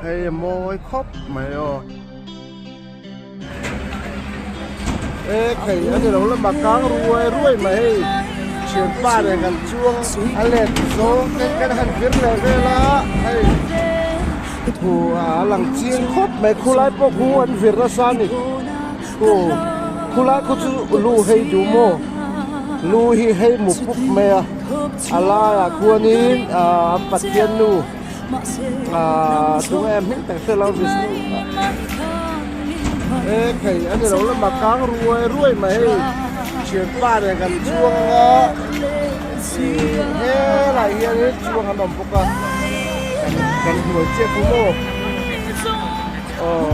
Hei a mawi khawp mai aw. E khei a ni lo lama kang ruai ruai mai hei thianpa nen kan chuang a let zawng ten kan han vir leh vel a hei thu a lang chiang khawp mai khulai pawh khu an vir nasa a ni khu khulai khu chu lu hei duh maw lu hi hei mu pup mai a a laiah khuanin ahh Pathian nu. Ahh tunge a hming tak hre lo Vishnu e khei a ni lo lama kang ruai ruai mai hei thianpa nen kan chuang anga ih helai hianin chuang an awm bawk a kan hnuai chiah pu maw aw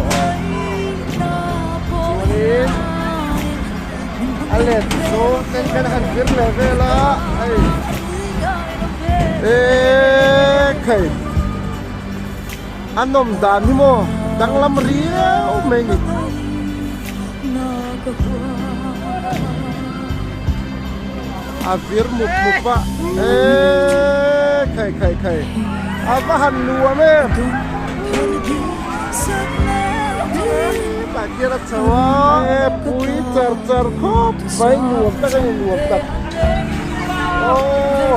chuanin a let zawng ten kan han vir leh vel a hei. Eee khei a nawm dan hi maw danglam riau mai ni. A vir mup mup a eee khei khei khei a va han nuam em tah khian a chho a e pui char char khawp mai nuam tak a ni nuam tak. Aw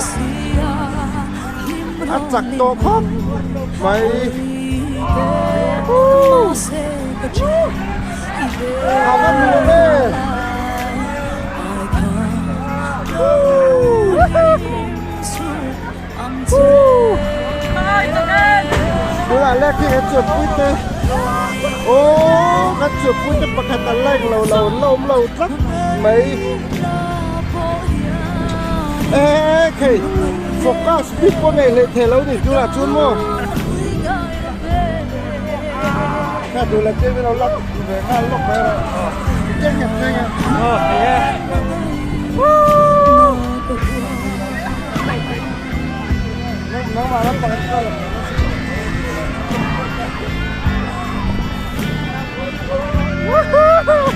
a chak tawh khawp mai a va nuam e tunah lek hi kan chuanpui te aw kan chuanpui te pakhat an la englo lo an la awm lo tlat mai. Eee khei focus bik pawh nei hlei thei lo ni tunah chuan maw kha duh leh te min lo lak ve nghal lawk mai rawh keng nghet keng nghet nangmah lampang hi kal Woohoo!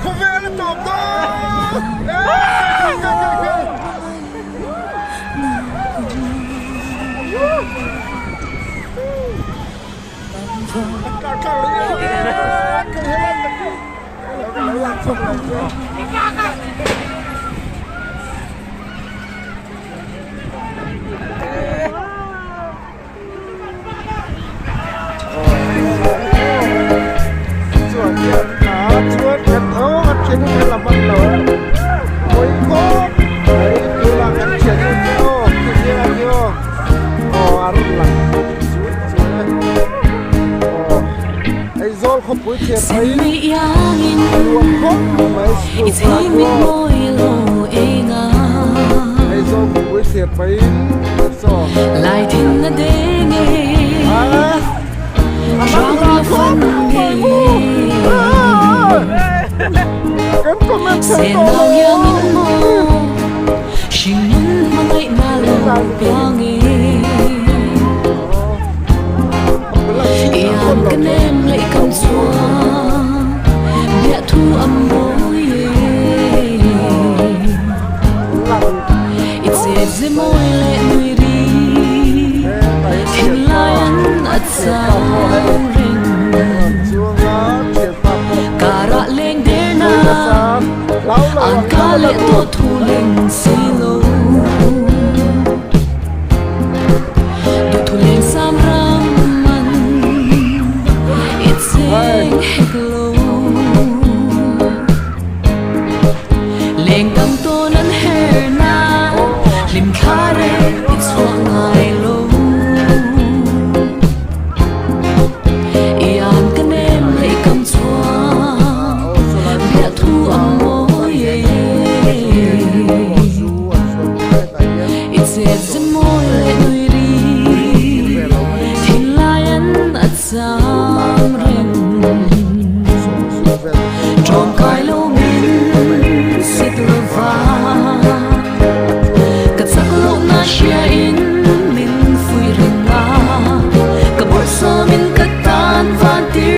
Khawvel a tawp dawn!